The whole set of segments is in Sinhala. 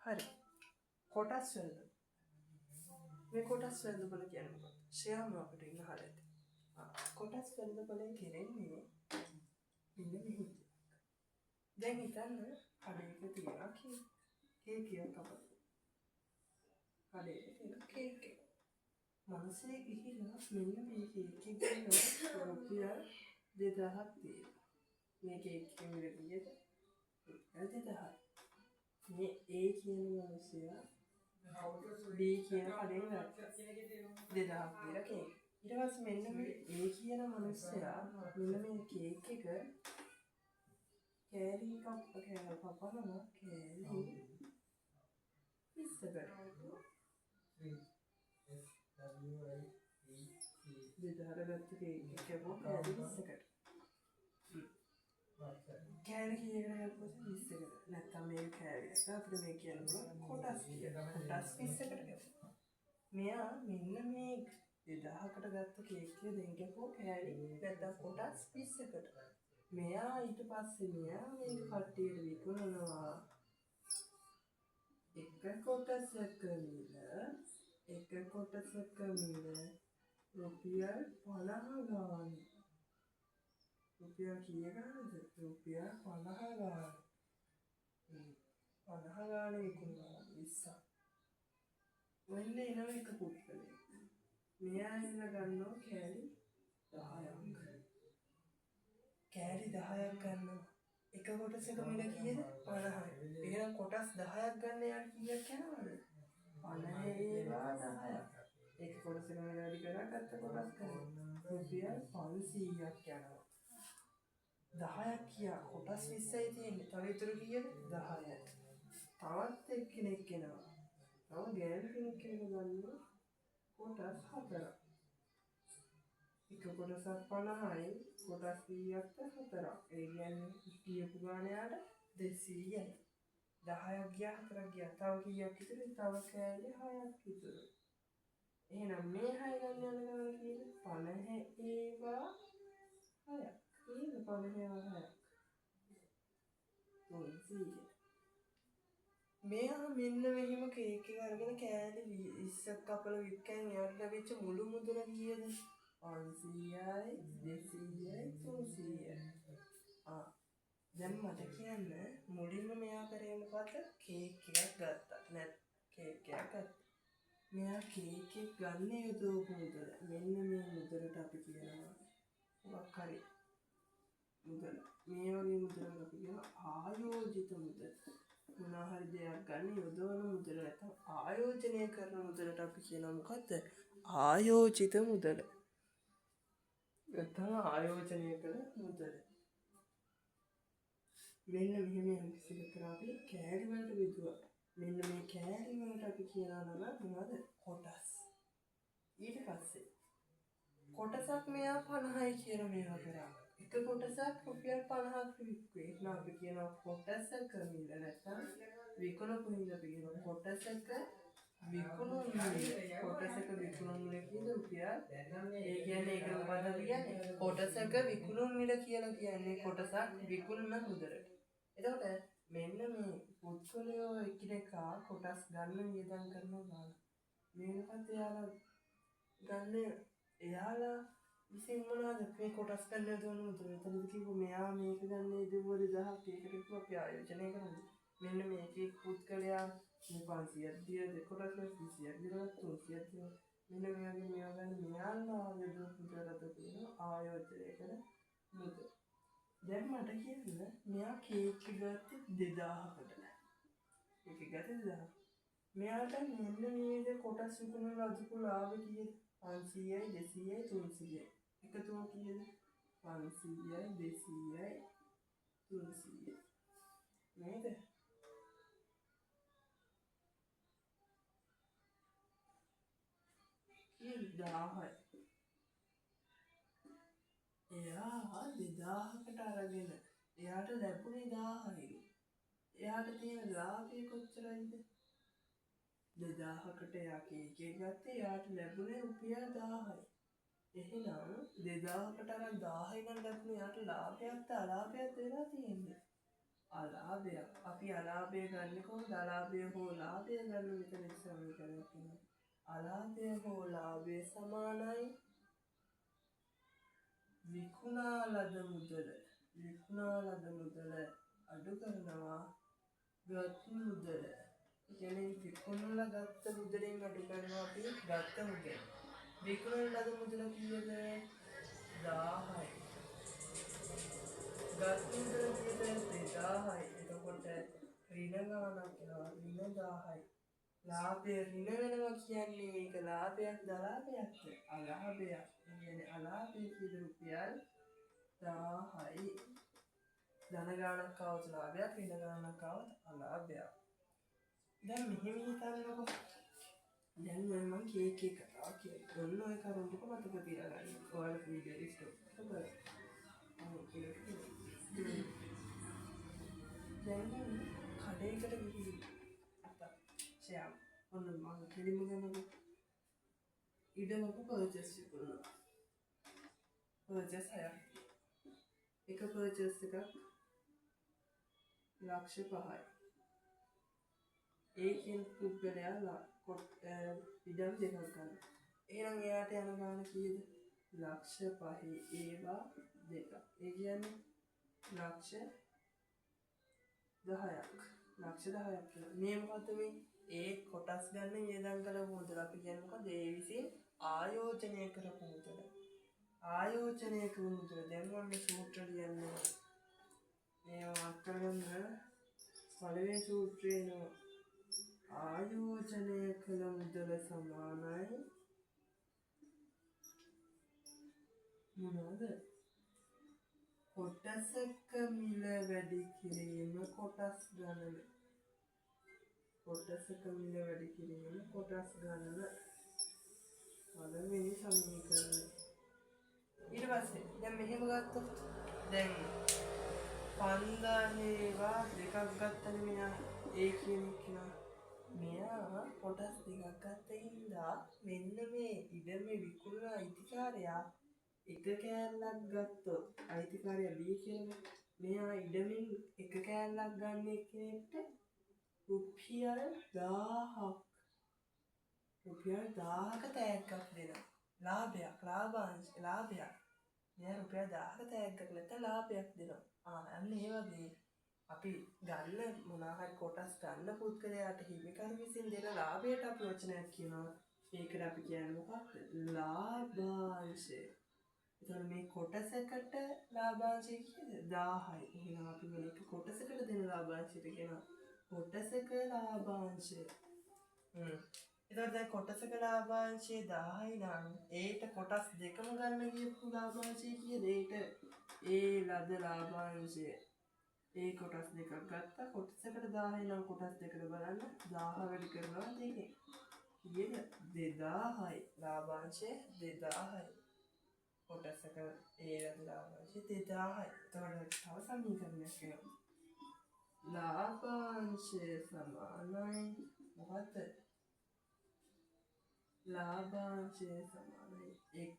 හරි. කොටස් වෙළඳ. මේ කොටස් වෙළඳපොළ කියන්නේ මොකක්ද? ෂෙයා මාකට් ඉන්න අහලා ඇති. කොටස් වෙළඳපොළේ කෙරෙන්නේ මෙන්න මෙහෙම. දැන් හිතන්න කඩේක තියෙනවා කේක්. කේක් එකක් කපලා. කඩේක තියෙන කේක් එක. මිනිස්සේ ගිහිල්ලා මෙන්න මේ කේක් එක ගන්නවා රුපියල් 2000ක් දීලා. මේ කේක් එකේ මිල කීයද? රුපියල් 2000යි. මේ ඒ කියන මිනිස්සයා B කියන කඩෙන් ගත්තා. 2000ක් දීලා කේක්. ඊට පස්සේ මෙන්න මේ ඒ කියන මිනිස්සයා මෙන්න මේ කේක් එක කෑලි කප් කෑලි කපනවා කෑලි 20කට. 2000ට ගත්ත කේක් එක කැපුවා කෑලි 20කට. කෑලි කීයකට කැපුවද? 20කට. නැත්තම් මේක කෑලි නැත්නම් අපිට මේ කියන්න පුළුවන් කොටස් කියලා. කොටස් 20කට කැපුවා. මෙයා මෙන්න මේ 2000කට ගත්ත කේක් එක දැන් කැපුවා කෑලි නැත්තම් කොටස් 20කට. මෙයා ඊට පස්සේ මෙයා මේක කට්ටියට විකුණනවා එක කොටසක මිල එක කොටසක මිල රුපියල් 50 ගානේ. රුපියල් කීය ගානද? රුපියල් 50 ගානේ. 50 ගානේ විකුණනවා 20ක්. ඔන්න එනවා එක පුද්ගලයෙක්. මෙයා ඉන්න ගන්නවා කෑලි 10ක්. කෑලි 10ක් ගන්නවා. එක කොටසක මිල කීයද? 50යි. එහෙනම් කොටස් 10ක් ගන්න එයාට කීයක් යනවද? 50 ඒවා 10ක්. එක කොටසක මිල වැඩි කරා ගත්ත කොටස් ගන්න. රුපියල් 500ක් යනවා. 10ක් කියා කොටස් 20යි තියෙන්නේ. තව ඉතුරු කීයද? 10යි. තවත් එක්කෙනෙක් එනවා. තව ගෑනු කෙනෙක් එනවා ගන්නවා කොටස් 4ක්. එක කොටසක් 50යි කොටස් 100ක්ද 4ක්. ඒ කියන්නේ කියපු ගාන යාට 200යි. 10ක් ගියා 4ක් ගියා. තව කීයක් ඉතුරුද? තව කෑලි 6ක් ඉතුරුයි. එහෙනම් මේ 6 ගන්න යන ගාන කීයද? 50 ඒවා 6ක්. කීයද 50 ඒවා 6ක්? 300. මෙයා මෙන්න මෙහෙම කේක් එක අරගෙන කෑලි 20ක් කපලා වික්කන් එයාට ලැබිච්ච මුළු මුදල කීයද? 500යි 200යි 300යි. දැන් මට කියන්න මුලින්ම මෙයා කරේ මොකද්ද? කේක් එකක් ගත්තා. නැත් කේක් එකක් ගත්තා. මෙයා කේක් එක ගන්න යොදවපු මුදල. මෙන්න මේ මුදලට අපි කියනවා මොකක් හරි මුදල. මේ වගේ මුදලකට අපි කියනවා ආයෝජිත මුදල. මොනවා හරි දෙයක් ගන්න යොදවන මුදල නැත්නම් ආයෝජනය කරන මුදලට අපි කියනවා මොකද්ද? ආයෝජිත මුදල. නැත්නම් ආයෝජනය කළ මුදල. මෙන්න මෙහෙම යම් කිසි එකකට අපි කෑලි වලට බෙදුවා. මෙන්න මේ කෑලි වලට අපි කියනවා නම මොනවද? කොටස්. ඊට පස්සේ කොටසක් මෙයා 50යි කියලා මේවා කරා. එක කොටසක් රුපියල් 50ක් විකුණුවේ. එහෙනම් අපි කියනවා කොටසක මිල නැත්නම් විකුණපු හින්දා අපි කියනවා කොටසක විකුණුම් මිල. කොටසක විකුණුම් මිල කියන රුපියල්. ඒ කියන්නේ ඒක මොකද්ද අපි කියන්නේ? කොටසක විකුණුම් මිල කියලා කියන්නේ කොටසක් විකුණන මුදලට. එතකොට මෙන්න මේ පුද්ගලයෝ එකිනෙකා කොටස් ගන්න වියදම් කරන ගාන. මේ මොකද්ද එයාලා ගන්න එයාලා විසින් මොනවද මේ කොටස් ගන්න යොදවන මුදල. එතනදි කිව්ව මෙයා මේක ගන්න යොදුවා 2000ක් ඒකට කිව්වා අපි ආයෝජනය කරන්නේ. මෙන්න මේකේ පුද්ගලයා මේ 500ක් දීලා දෙක කොටස් 200ක් දීලා 300ක් දීලා මෙන්න මෙයාගේ මෙයා ගන්න මෙයාලා යොදවපු මුදලට කියනවා ආයෝජනය කරන මුදල. දැන් මට කියන්න මෙයා කේක් එක ගත්තේ 2000කට. කේක් එක ගත්තේ 2000. මෙයාට මෙන්න මේ විදිහට කොටස් විකුණන අදුපු ලාභ කීයද? 500යි 200යි 300යි. එකතුව කීයද? 500යි 200යි 300යි. නේද? කීයද? 1000යි. එයා 2000කට අරගෙන එයාට ලැබුණේ 1000යිලු. එයාට තියෙන ලාභය කොච්චරයිද? 2000කට එයා කේක් එක ගත්තේ එයාට ලැබුණේ රුපියල් 1000යි. එහෙනම් 2000කට අරන් 1000යි නම් ලැබුණේ එයාට ලාභයක්ද අලාභයක්ද වෙලා තියෙන්නේ? අලාභයක්. අපි අලාභය ගන්න කොහොමද? අලාභය හෝ ලාභය ගන්න මෙතන සමීකරණයක් වෙනවා. අලාභය හෝ ලාභය සමානයි විකුණා ලද මුදල. විකුණා ලද මුදල අඩු කරනවා ගත් මුදල. ඒ කියන්නේ විකුණලා ගත්ත මුදලෙන් අඩු කරනවා අපි ගත්ත මුදල. විකුණන ලද මුදල කීයද? 1000යි. ගත් මුදල කීයද? 2000යි. එතකොට ඍණ ගාණක් එනවා. ඍණ 1000යි. ලාභය ඍණ වෙනවා කියන්නේ ඒක ලාභයක්ද අලාභයක්ද? අලාභයක්. ඒ කියන්නේ අලාභය කීයද? රුපියල් 1000යි. ධන ගාණක් ආවොත් ලාභයක්, ඍණ ගාණක් ආවොත් අලාභයක්. දැන් මෙහෙම හිතන්නකෝ. දැන් ඔය මං කේක් එක කතාව කියන්නේ. ඔන්න ඔය කරුණු ටික මතක තියාගන්න. ඔයාලා වීඩියෝ එක ස්ටොප් කරලා බලන්න. දැන් කඩේකට ගිහින් අප්පා ෂයාම් ඔන්න මං කෙලින්ම ගන්නකෝ. ඉඩමක පර්චේස් විකුණනවා. පර්චේස් 6ක්. එක පර්චේස් එකක් ලක්ෂ 5යි. ඒකෙන් පුද්ගලයා ඉඩම් දෙකක් ගන්න. එහෙනම් එයාට යන ගාන කීයද? ලක්ෂ 5 ඒවා දෙකක්. ඒ කියන්නේ ලක්ෂ 10ක්. ලක්ෂ 10ක් කියලා. මේ මොකද්ද මේ? ඒ කොටස් ගන්න වියදම් කළ මුදල. අපි කියන්නේ මොකද්ද? ඒ විසින් ආයෝජනය කරපු මුදල. ආයෝජනය කරපු මුදල. දැන් මම සූත්‍ර ලියන්නේ. මේවා මාක් කරගන්න. පළවෙනි සූත්‍රය එනවා. ආයෝජනය කළ මුදල සමානයි මොනවද? කොටසක මිල වැඩි කිරීම කොටස් ගණන. කොටසක මිල වැඩි කිරීම කොටස් ගණන. පළවෙනි සමීකරණය. ඊට පස්සේ දැන් මෙහෙම ගත්තොත් දැන් 5000 ඒවා දෙකක් ගත්තනේ මෙයා. ඒ කියන කෙනා මෙයා කොටස් දෙකක් ගත්ත හින්දා මෙන්න මේ ඉඩමේ විකුණන අයිතිකාරයා එක කෑල්ලක් ගත්තොත් අයිතිකාරයා B කියලානේ. මෙයා ඉඩමින් එක කෑල්ලක් ගන්න එක්කෙනෙක්ට රුපියල් 1000ක් රුපියල් 1000ක තෑග්ගක් දෙනවා. ලාභයක්, ලාභාංශ ලාභයක්. මෙයා රුපියල් 1000ක තෑග්ගක් නැත්නම් ලාභයක් දෙනවා. අන්න ඒ වගේ අපි ගන්න මොනවා හරි කොටස් ගන්න පුද්ගලයාට හිමිකරු විසින් දෙන ලාභයට අපි වචනයක් කියනවා. ඒකට අපි කියන්නේ මොකක්ද? ලාභාංශය. එතකොට මේ කොටසකට ලාභාංශය කීයද? 1000යි. එහෙනම් අපි මේක කොටසකට දෙන ලාභාංශයට කියනවා කොටසක ලාභාංශය. එතකොට දැන් කොටසක ලාභාංශය 1000යි නම් ඒට කොටස් දෙකම ගන්න කියපු ලාභාංශය කීයද? ඒට ඒ ලද ලාභාංශය ඒ කොටස් දෙකක් ගත්තා. කොටසකට 1000යි නම් කොටස් දෙකට බලන්න 1000 වැඩි කරනවා දෙකෙන්. කීයද? 2000යි. ලාභාංශය 2000යි. කොටසක ඒ ලද ලාභාංශය 2000යි. එතකොට තව සමීකරණයක් එනවා. ලාභාංශය සමානයි මොකද්ද? ලාභාංශය සමානයි එක්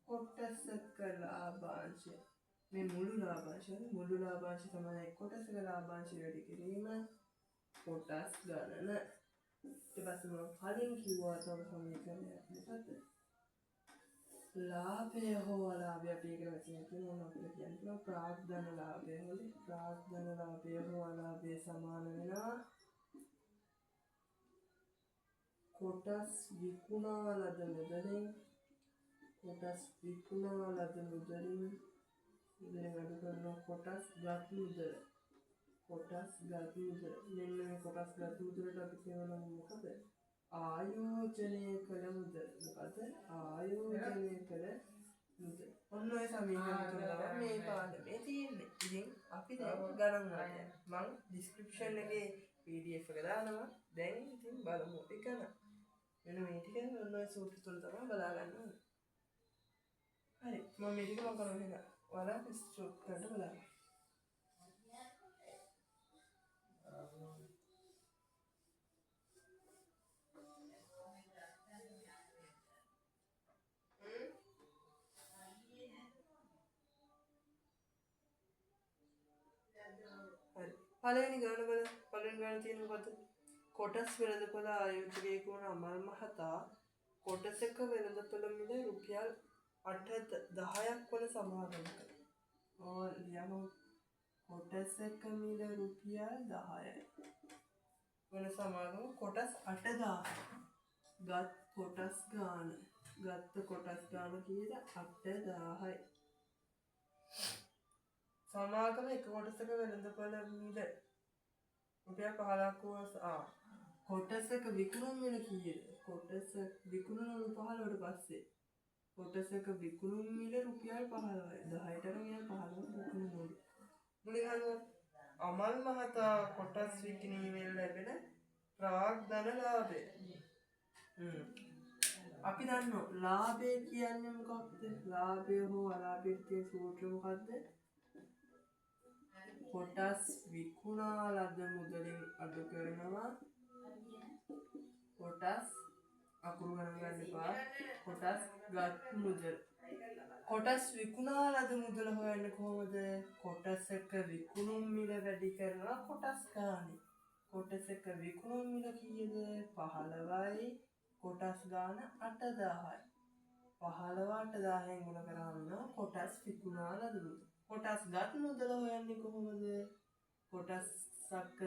කොටසක ලාභාංශය. මේ මුළු ලාභාංශය මුළු ලාභාංශය සමානයි එක් කොටසක ලාභාංශය වැඩි කිරීම කොටස් ගණන. ඊට පස්සේ මම කලින් කිව්වා තව සමීකරණයක් මොකද්ද? ලාභය හෝ අලාභය. අපි ඒකට වචනයක් කියනවා. ඕන අපිට කියන්න පුළුවන් ප්‍රාග්ධන ලාභය. හොඳේ, ප්‍රාග්ධන ලාභය හෝ අලාභය සමාන වෙනවා කොටස් විකුණා ලද මුදලින් කොටස් විකුණා ලද මුදලින් මුදලෙන් අඩු කරනවා කොටස් ගත් මුදල. කොටස් ගත් මුදල. මෙන්න මේ කොටස් ගත් මුදලට අපි කියනවා මොකද? ආයෝජනය කළ මුදල. මොකද? ආයෝජනය කළ මුදල. ඔන්න ඔය සමීකරණ තුන තමයි මේ පාඩමේ තියෙන්නේ. ඉතින් අපි දැන් ගණන් වලට යනවා. මං ඩිස්ක්‍රිප්ෂන් එකේ PDF එක දානවා. දැන් ඉතින් බලමු අපි ගණන්. මෙන්න මේ ටික ඔන්න ඔය සූත්‍ර තුන තමයි බලා ගන්න ඕනේ. හරි, මම මේ ටික මම කරනවා එහෙනම්. ඔයාලා ස්ටොප් කරන්න බලන්න. හරි. පළවෙනි ගාන බලන්න. පළවෙනි ගාන තියෙන්නේ මොකද්ද? කොටස් වෙළඳපොළ ආයෝජකයෙකු වන අමල් මහතා කොටසක වෙළඳපොළ මිල රුපියල් 8 10ක් වන සමාගමක. ඔය ලියමු. කොටසක මිල රුපියල් 10යි වන සමාගම කොටස් 8000 ගත් කොටස් ගාන, ගත්ත කොටස් ගාන කීයද? 8000යි. සමාගම එක කොටසක වෙළඳපොළ මිල රුපියල් 15ක් වූ කොටසක විකුණුම් මිල කීයද? කොටස විකුණනලු 15ට පස්සේ. කොටසක විකුණුම් මිල රුපියල් 15යි. 10ට නම් එයා 15ක් විකුණනලු. මුලින් අහනවා අමල් මහතා කොටස් විකිණීමෙන් ලැබෙන ප්‍රාග්ධන ලාභය. අපි දන්නවා ලාභය කියන්නේ මොකක්ද? ලාභය හෝ අලාභයට තියෙන සූත්‍රය මොකක්ද? කොටස් විකුණා ලද මුදලින් අඩු කරනවා කොටස්, අකුරු ගණන් ගන්න එපා, කොටස් ගත් මුදල. කොටස් විකුණා ලද මුදල හොයන්නේ කොහොමද? කොටසක විකුණුම් මිල වැඩි කරනවා කොටස් ගානේ. කොටසක විකුණුම් මිල කීයද? 15යි. කොටස් ගාන 8000යි. 15 8000න් ගුණ කරාම එනවා කොටස් විකුණා ලද මුදල. කොටස් ගත් මුදල හොයන්නේ කොහොමද? කොටසක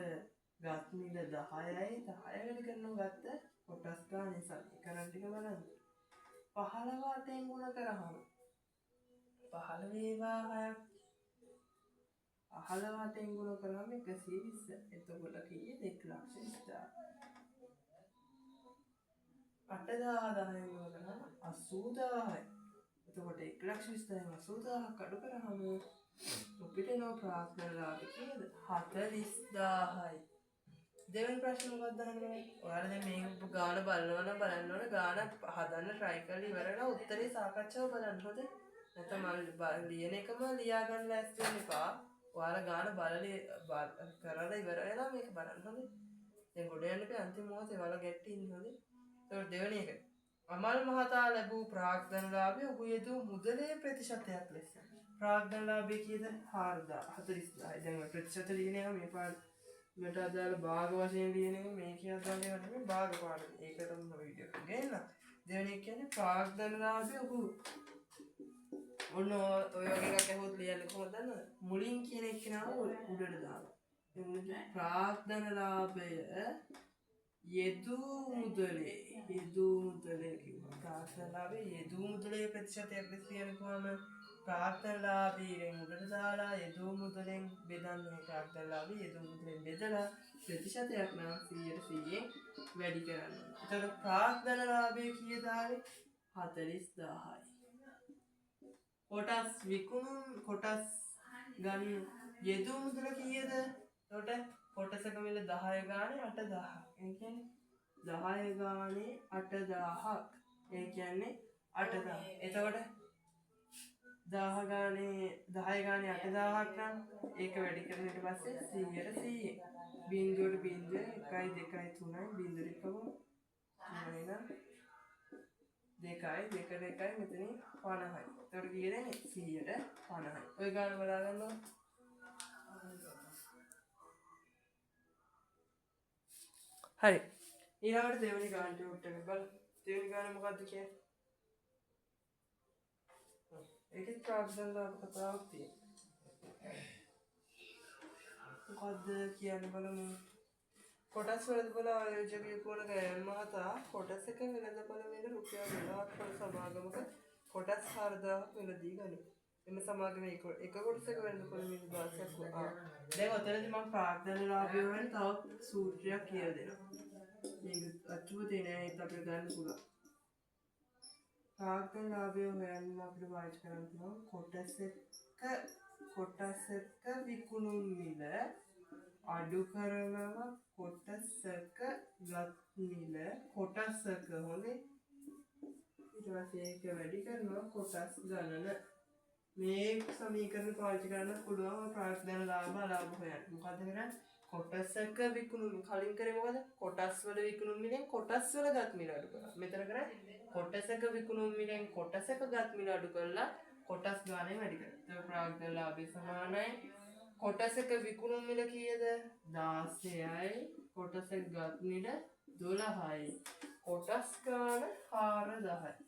ගත් මිල 10යි. 10 වැඩි කරනවා ගත්ත කොටස් ගානේ. සමීකරණ ටික බලන්න. 15 8න් ගුණ කරාම 15 වේවා 6ක්, 15 8න් ගුණ කරාම 120. එතකොට කීයද? 1,20,000. 8000 10න් ගුණ කරාම 80,000යි. එතකොට 1,20,000න් 80,000ක් අඩු කරාම අපිට එනවා ප්‍රාග්ධන ලාභය කීයද? 40,000යි. දෙවෙනි ප්‍රශ්නේ මොකක්ද අහන්නේ? ඔයාලා දැන් මේ ගාන බලනවා නම් බලන්න ඕන, ගාන හදන්න try කරලා ඉවර වෙලා උත්තරේ සාකච්ඡාව බලන්න හොඳේ. නැත්නම් මම ලියන එකම ලියා ගන්න ලෑස්ති වෙන්න එපා. ඔයාලා ගාන බලලා කරලා ඉවර වෙලා මේක බලන්න හොඳේ. දැන් ගොඩ යන්න එපා, අන්තිම මොහොතේ ඔයාලා ගැට්ටි ඉන්නේ හොඳේ. එතකොට දෙවෙනි එක. අමල් මහතා ලැබූ ප්‍රාග්ධන ලාභය ඔහු යෙදූ මුදලේ ප්‍රතිශතයක් ලෙස. ප්‍රාග්ධන ලාභය කීයද? 4000 40000යි. දැන් ඔය ප්‍රතිශත ලියන එක මේ පාර මට අදාළ භාග වශයෙන් ලියන එක මේකේ අදාළ ඒවා නෙමෙයි, භාග පාඩම. ඒකට මම වීඩියෝ එකක් ගේන්න. දෙවෙනි එක කියන්නේ ප්‍රාග්ධන ලාභය ඔහු, ඔන්න ඔය වගේ එකක් ඇහුවොත් ලියන්නේ කොහොමද දන්නවද? මුලින් කියන එක්කෙනාව උඩට දානවා. ඒ මුලින් ප්‍රාග්ධන ලාභය යෙදූ මුදලේ, යෙදූ මුදලේ කිව්වා. ප්‍රාග්ධන ලාභය යෙදූ මුදලේ ප්‍රතිශතයක් ලෙස ලියන්නේ කොහොම? ප්‍රාග්ධන ලාභයෙන් උඩට දාලා යෙදූ මුදලෙන් බෙදන්න ඕනේ. ප්‍රාග්ධන ලාභය යෙදූ මුදලෙන් බෙදලා ප්‍රතිශතයක් නම් 100ට 100න් වැඩි කරන්න ඕනේ. එතකොට ප්‍රාග්ධන ලාභය කීයද ආවේ? 40,000යි. කොටස් විකුණුම්, කොටස් ගන්න යෙදූ මුදල කීයද? එතකොට කොටසක මිල 10 ගානේ 8000ක්. ඒ කියන්නේ 10 ගානේ 8000ක්. ඒ කියන්නේ 8000. එතකොට 1000 ගානේ, 10 ගානේ 8000ක් නම් ඒක වැඩි කරන ඊට පස්සේ 100ට 100. බිංදුවට බිංදුව 1යි 2යි 3යි බිංදුවට එකම 3යි නම් 2යි 2ට 1යි මෙතනින් 50යි. එතකොට කීයද එන්නේ? 100ට 50යි. ඔය ගාන බලා ගන්න ඕන. හරි. ඊළඟට දෙවෙනි ගාන ටියුට් එක බලමු. දෙවෙනි ගාන මොකද්ද කියන්නේ? ඒකෙත් ප්‍රාග්ධන ලාභ කතාවක් තියෙනවා. මොකද්ද කියන්න බලමු. කොටස් වෙළඳපොළ ආයෝජකයෙකු වන ගයන් මහතා කොටසක වෙළඳපොළ මිල රුපියල් 12ක් වන සමාගමක කොටස් 4000ක් මිලදී ගනී. එම සමාගමේ එක කොටසක වෙළඳපොළ මිල 16ක් වූ. දැන් ඔතනදී මම ප්‍රාග්ධන ලාභය හොයන තව සූත්‍රයක් කියලා දෙනවා. මේක අච්චුව තියෙන ඒත් අපිට ගන්න පුළුවන්. ප්‍රාග්ධන ලාභය හොයන්න අපිට පාවිච්චි කරන්න පුළුවන් කොටසක විකුණුම් මිල අඩු කරනවා කොටසක ගත් මිල, කොටසක හොඳේ, ඊට පස්සේ ඒක වැඩි කරනවා කොටස් ගණන. මේ සමීකරණ පාවිච්චි කරන්න පුළුවන් ප්‍රාග්ධන ලාභ අලාභ හොයන්න. මොකද්ද කරන්නේ? කොටසක විකුණුම්, කලින් කරේ මොකද? කොටස් වල විකුණුම් මිලෙන් කොටස් වල ගත් මිල අඩු කරා. මෙතන කරන්නේ කොටසක විකුණුම් මිලෙන් කොටසක ගත් මිල අඩු කරලා කොටස් ගාණෙන් වැඩි කරා. එතකොට ප්‍රාග්ධන ලාභය සමානයි කොටසක විකුණුම් මිල කීයද? 16යි. කොටසක ගත් මිල 12යි. කොටස් ගාන 4000යි.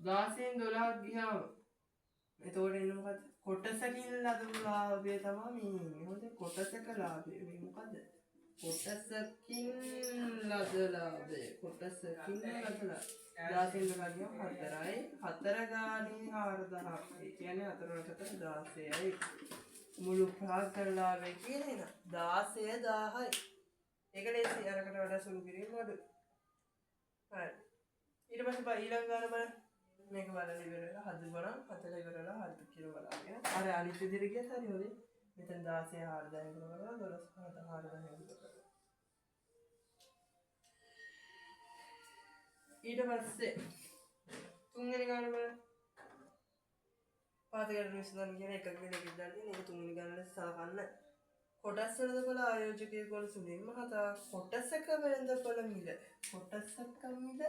16න් 12ක් ගියාම එතකොට එන්නේ මොකද්ද? කොටසකින් ලැබුණු ලාභය තමයි මේ ඉන්නේ. හොඳේ, කොටසක ලාභය මේ මොකද්ද? කොටසකින් ලද ලාභය. කොටසකින් ලද ලාභය. 16න් 12 ගියාම 4යි. 4 ගානේ 4000ක්. ඒ කියන්නේ 4 වලට 16යි. මුළු ප්‍රාග්ධන ලාභය කියන එක 16000යි. ඒක ලේසි, අරකට වඩා සුළු කිරීම අඩුයි. හරි. ඊට පස්සේ ඊළඟ ගාන බලන්න. මේක බලලා ඉවර වෙලා හදපුවා නම් හදලා ඉවර වෙලා හරිද කියලා බලාගෙන අර අනිත් විදිහට ගියත් හරි හොඳේ. මෙතන 16 4000 කරනවා, 12 4000 කරනවා. ඊට පස්සේ තුන්වෙනි ගාන බලන්න. පාත ගැටලු විසඳන්න කියන එකක් වෙන එකක් දාලා තියෙන ඒක තුන්වෙනි ගාන ලෙස සලකන්න. කොටස් වෙළඳපොළ ආයෝජකයෙකු වන සුනිල් මහතා කොටසක වෙළඳපොළ මිල, කොටසක මිල,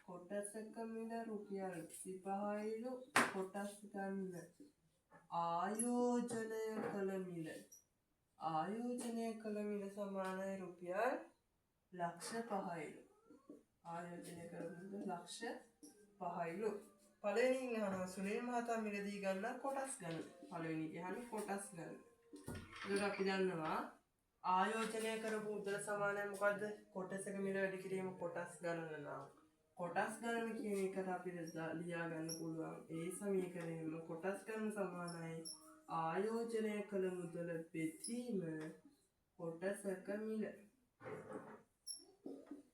කොටසක මිල රුපියල් 25යිලු. කොටස් ගන්න ආයෝජනය කළ මිල, ආයෝජනය කළ මිල සමානයි රුපියල් ලක්ෂ 5යිලු. ආයෝජනය කළ මිල ලක්ෂ 5යිලු. පළවෙනි අහනවා සුනිල් මහතා මිලදී ගන්න කොටස් ගණන. පළවෙනි කියන්නේ කොටස් ගණන. ඒකට අපි දන්නවා ආයෝජනය කරපු මුදල සමානයි මොකද්ද? කොටසක මිල වැඩි කිරීම කොටස් ගණන නම්. කොටස් ගණන කියන එකට අපිට ලියා ගන්න පුළුවන් ඒ සමීකරණයම කොටස් ගණන සමානයි ආයෝජනය කළ මුදල බෙදීම කොටසක මිල.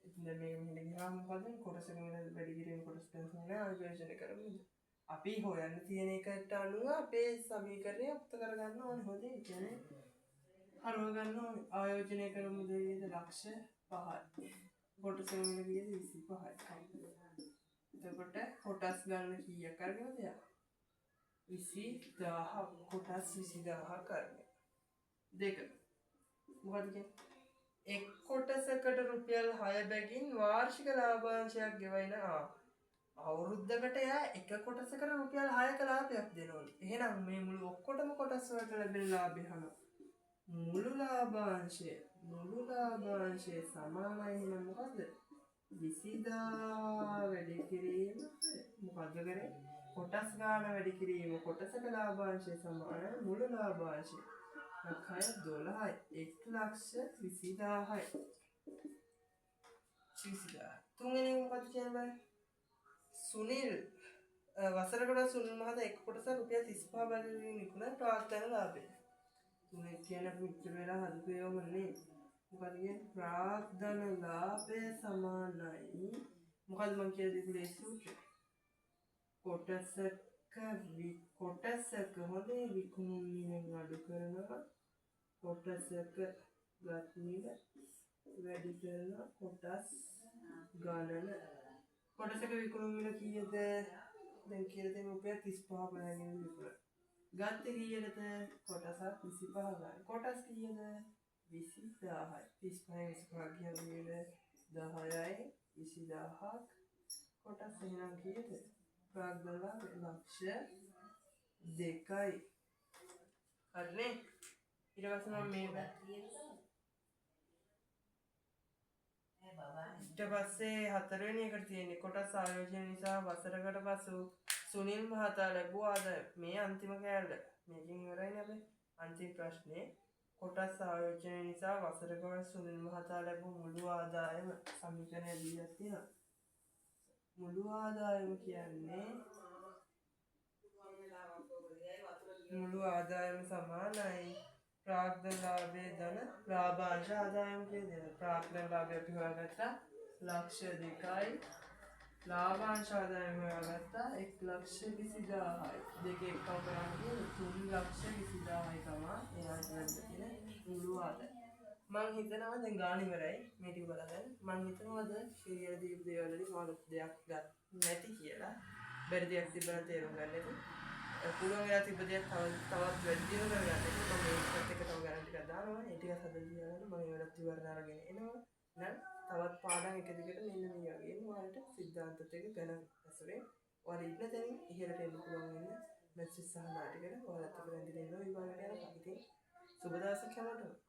ඉතින් දැන් මේක මෙහෙට ගියාම මොකද? කොටසක මිල වැඩි කිරීම කොටස් ගණන සමානයි ආයෝජනය කරපු මුදල. අපි හොයන්න තියෙන එකට අනුව අපේ සමීකරණය ඔප්ත කරගන්න ඕනේ. හොඳේ. ඒ කියන්නේ හරව ගන්න ඕනේ. ආයෝජනය කරපු මුදල කීයද? ලක්ෂ 5යි. කොටසක මිල කීයද? 25යි. එතකොට කොටස් ගන්න කීයක් අරගෙනද යා? 20000ක්. කොටස් 20000ක් අරගෙන. දෙක. මොකද කියන්නේ? එක් කොටසකට රුපියල් 6 බැගින් වාර්ෂික ලාභාංශයක් ගෙවයින. අවුරුද්දකට එයා එක කොටසකට රුපියල් 6ක ලාභයක් දෙනවලු. එහෙනම් මේ මුළු ඔක්කොටම කොටස් වලට ලැබෙන ලාභය අහනවා. මුළු ලාභාංශය, මුළු ලාභාංශය සමානයි එහෙනම් මොකද්ද? 20000 වැඩි කිරීම මොකද්ද කරේ? කොටස් ගාන වැඩි කිරීම කොටසක ලාභාංශය සමානයි මුළු ලාභාංශය. 6 12යි 1,20,000යි. 20000. තුන්වෙනි එක මොකද්ද කියන්න බෑ? සුනිල් වසරකට සුනිල් මහතා එක් කොටසක් රුපියල් 35 බැගින් විකුණන ප්‍රාග්ධන ලාභය. තුනෙක් කියන්නේ අපි මෙච්චර වෙලා හදපු ඒවාම නේ. මොකද කියන්නේ? ප්‍රාග්ධන ලාභය සමානයි මොකද්ද මං කියලා දීපු ලේසි සූත්‍රය? කොටසක කොටසක හොඳේ විකුණුම් මිලෙන් අඩු කරනවා කොටසක ගත් මිල වැඩි කරනවා කොටස් ගණන. කොටසක විකුණුම් මිල කීයද? දැන් කියලා දෙමු රුපියල් 35 බැගින් විකුණන. ගත්තේ කීයටද? කොටසක් 25 ගන්න. කොටස් කීයද? 20000යි. 35 25 ගියම කීයද? 10යි 20000ක්. කොටස් එහෙනම් කීයද? ප්‍රාග්ධන ලාභය ලක්ෂ 2යි. හරිනේ? ඊට පස්සේ මම මේ ඊට පස්සේ හතරවෙනි එකට තියෙන්නේ කොටස් ආයෝජන නිසා වසරකට පසු සුනිල් මහතා ලැබුව ආදායම. මේ අන්තිම කෑල්ල. මේකෙන් ඉවරයිනේ අපේ අන්තිම ප්‍රශ්නේ. කොටස් ආයෝජනය නිසා වසරකට සුනිල් මහතා ලැබූ මුළු ආදායම සමීකරණය දීලා තියෙනවා. මුළු ආදායම කියන්නේ මුළු ආදායම සමානයි ප්‍රාග්ධන ලාභයේ ධන ලාභාංශ ආදායම කියලා දෙනවා. ප්‍රාග්ධන ලාභය අපි හොයාගත්තා ලක්ෂ 2යි. ලාභාංශ ආදායම හොයාගත්තා 1,20,000යි. දෙක එක්කම කරාම තියෙන්නේ 3,20,000යි තමයි එයාට ලැබිලා තියෙන මුළු ආදායම. මං හිතනවා දැන් ගාන ඉවරයි. මේ ටික බලන්න. මං හිතනවාද කියලා දීපු දේවල් වලින් ඔයාලට දෙයක් ගත් නැති කියලා. බැරි දෙයක් තිබ්බනම් තේරුම් ගන්න ඇති. පුළුවන් වෙලා තිබ්බ දෙයක් තවත් වැඩි දියුණු කරගන්න ඇති. මම මේකත් එක්ක තව ගණන් ටිකක් දානවා. ඒ ටිකත් හදලා තියාගන්න. මම ඒ වැඩත් ඉවරන අරගෙන එනවා. නම් තවත් පාඩම් එක දිගට මෙන්න මේ වගේම ඔයාලට සිද්ධාන්තත් එක්ක ගණන් ඇසුරෙන් ඔයාලා ඉන්න තැනින් ඉහළට එන්න පුළුවන් වෙන්න මැසේජ් සහ නාටිකට ඔයාලත් එක්ක රැඳිලා ඉන්න විභාගයට යනකම්. ඉතින් සුබ දවසක් හැමෝටම.